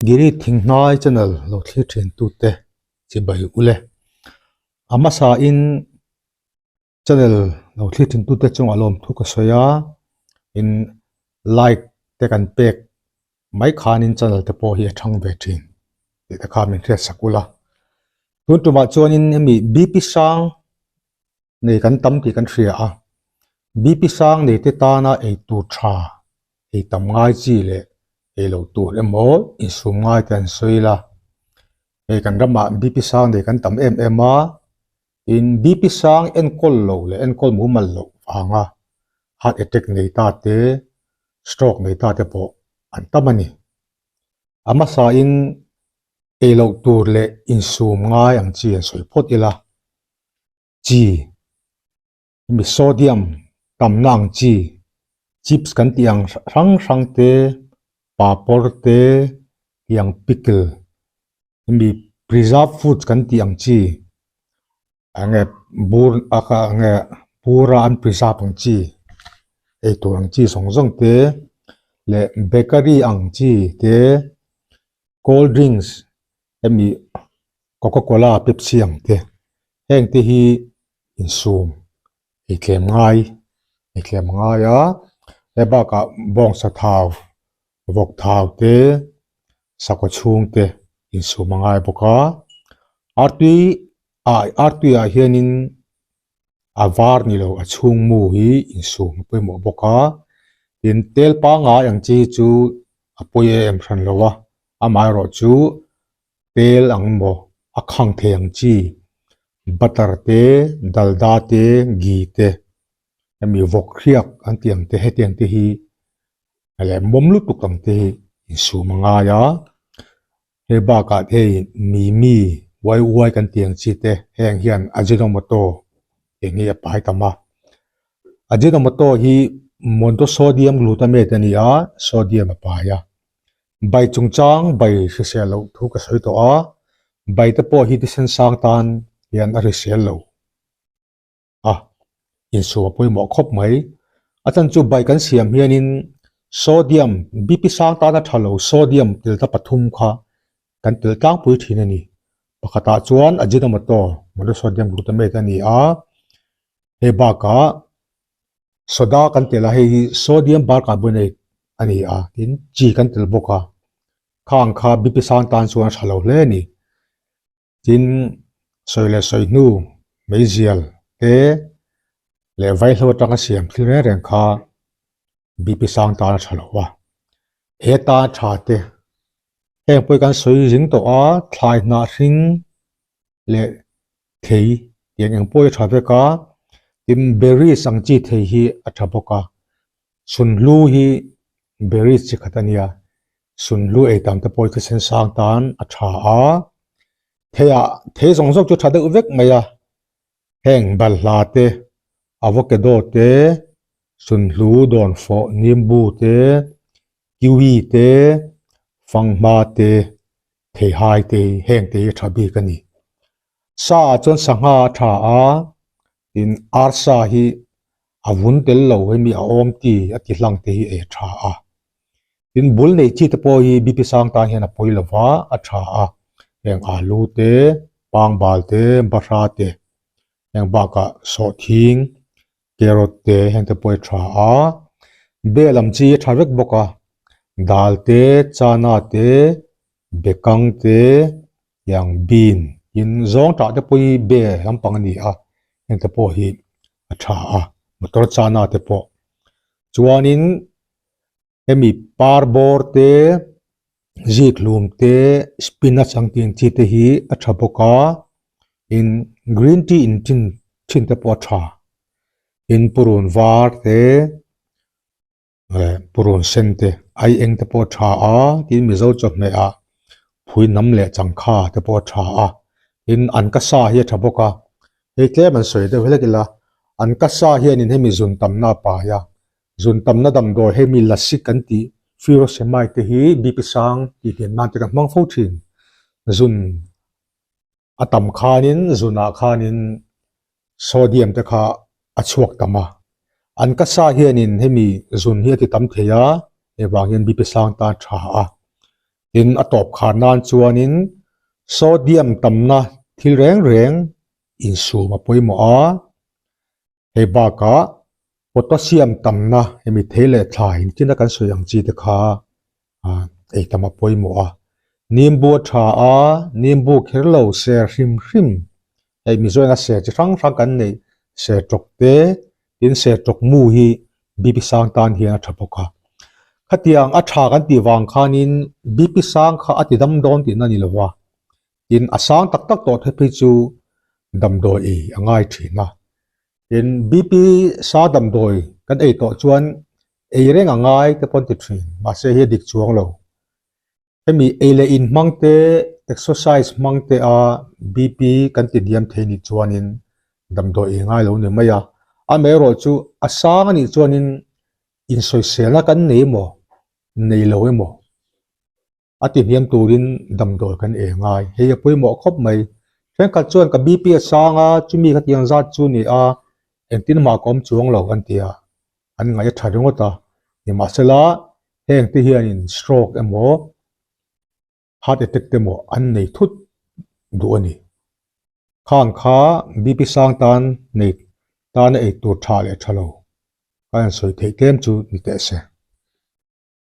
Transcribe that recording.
Giri Thinghnai channel lo thlir thin tute chibai ule. A hmasa in channel lo thlir thin tute chungah lawmthu ka sawi a, in like te kan pek mai khanin channel te pawh hi a thang ve thin tih te kha min hriat sak ula. Tun tumah chuanin hemi BP sang nei kan tam tih kan hria a, BP sang nei te tana ei tur tha, ei tam ngai chi leh ei lo tur emaw insum ngai te an sawi la. Hei kan ramah BP sang nei kan tam em em a, tin BP sang enkawl lo leh enkawl mumal loh vanga heart attack nei ta te, stroke nei ta te pawh an tam a ni. A hmasain ei loh tur leh insum ngai ang chi an sawi phawt ila. Chi, hemi sodium tamna ang chi, chips kan tih ang hrang hrang te, papawr te, tiang pickle, hemi preserved foods kan tih ang chi, enge bur a kha enge bura an preserve ang chi, eitur ang chi zawng zawng te leh bakery ang chi te, cold drinks hemi coca cola pepsi ang te heng te hi insum ei tlem ngai ei tlem a ngai a hei bakah bawngsa thau vawk thau te sakhaw chhung te insum a ngai bawk a artui ah artui ah hianin a var ni lo a chhung mu hi insum a pawimawh bawk a tin tel pangngai ang chi hi chu a pawi em hran lo a amaherawhchu tel ang maw a khang thei ang chi butter te dalda te ghee te hemi vawk hriak an tih ang te hetiang te hi leh mawm lutuk ang te hi insum a ngai a hei bakah te hei mimi uai uai kan tih ang chi te heng hian ajinomoto eng hi a pai tam a ajinomoto hi monosodium glutamate a ni a sodium a pai a. Bai chungchang bai hrisel loh thu ka sawi tawh a, bai te pawh hi thisen sang tan hian a hrisel lo a, insuam a pawimawh khawp mai. A chan chu bai kan siam hianin sodium, BP sang tana tha lo sodium telta pathum kha kan tel tlangpui thin a ni. Pakhatah chuan ajinomoto, monosodium glutamate a ni a, hei bakah Soda kan tel a, hei hi sodium bicarbonate a ni a, tin chi kan tel bawk a, kha ang kha BP sang tan chuan a tha lo hle a ni. Tin, sawi leh sawi hnu meizial te leh vaihlo atanga siam thil reng reng kha BP sang tan a tha lo a, he tan tha te heng pawh hi kan sawi zing tawh a, thlai hnah hring leh thei tiang eng pawh hi a tha vek a, tin berries ang chi thei hi a tha bawk a, sunhlu hi berries chi khat a nia, sunhlu ei tam te pawh hi thisen sang tan a tha a, theiah thei zawng zawng chu a tha deuh vek mai a, heng balhla te avocado te sunhlu dawnfawh nimbu te kiwi te fanghma te theihai te hi heng te hi a tha bik a ni. Sa ah chuan sangha a tha a, tin arsa hi a vun tel lo hemi a awm ti a ti hlang te hi ei a tha a. Tin bul nei chi te pawh hi BP sang tan hian a pawi lo va, a tha a, heng alu te, pangbal te, bahra te, heng bakah sawhthing, carrot te heng te pawh hi a tha a, bel ang chi a tha vek bawk a, dal te, chana te, bekang te, tiang bean tin zawng tah te pawh hi be lampang a ni a, heng te pawh hi a tha a, motor chana te pawh. Chuanin hemi par bawr te, zik hlum te, spinach ang tih ang chi te hi a tha bawk a, tin green tea in thin thin te pawh a tha, tin purun var te eh purun sen te ai eng te pawh a tha a, tin mizo chawhmeh ah phui nam leh changkha te pawh a tha a, tin an ka sa hi a tha bawk a, hei tlem an sawi deuh hlek ila an ka sa hianin hemi zun tamna a pai a. Zun tamna damdawi hei mi Lasik kan tih Furosemide te hi BP sang tih hliam nan te kan hmang fo thin. Zun a tam khanin zunah khanin sodium te kha a chhuak tam a. An ka sa hianin hemi zun hi a ti tam thei a, hei vang hian BP sang tan tha a. Tin, a tawp khar nan chuanin sodium tamna thil reng reng insum a pawimawh a, hei bakah potassium tamna hemi thei leh thlai inchina kan sawi ang chi te kha ei tam a pawimawh a. Nimbu a tha a, nimbu kher lo ser hrim hrim, hei Mizoin a ser chi hrang hrang kan neih ser tawk te, tin ser tawk mu hi BP sang tan hian a tha bawk a. Khatiang a tha kan tih vang khanin BP sang kha a ti dam dawn tihna a ni lo va, tin a sang tak tak tawh the phei chu damdawi ei a ngai thin a. Tin BP sa damdawi kan ei tawh chuan ei reng a ngai te pawh an ti thin, mahse hi a dik chuang lo. Hemi ei leh in hmang te, exercise hmang te a BP kan ti hniam thei nih chuanin damdawi ei ngai lo ni mai a. Amaherawh chu a sang a nih chuanin insawiselna kan nei emaw, nei lo emaw a ti hniam turin damdawi kan ei ngai. Hei a pawimawh khawp mai. Thenkhat chuan ka BP a sang a, chumi khatiang zat chu ni a, engtin mah ka awm chuang lo an ti a. An ngaih a tha ringawt a, nimahsela heng te hianin stroke emaw heart attack te emaw an nei thut duh a ni. Khang kha BP sang tan nei tana ei tur tha leh tha lo ka han sawi theih tlem chu ni teh se.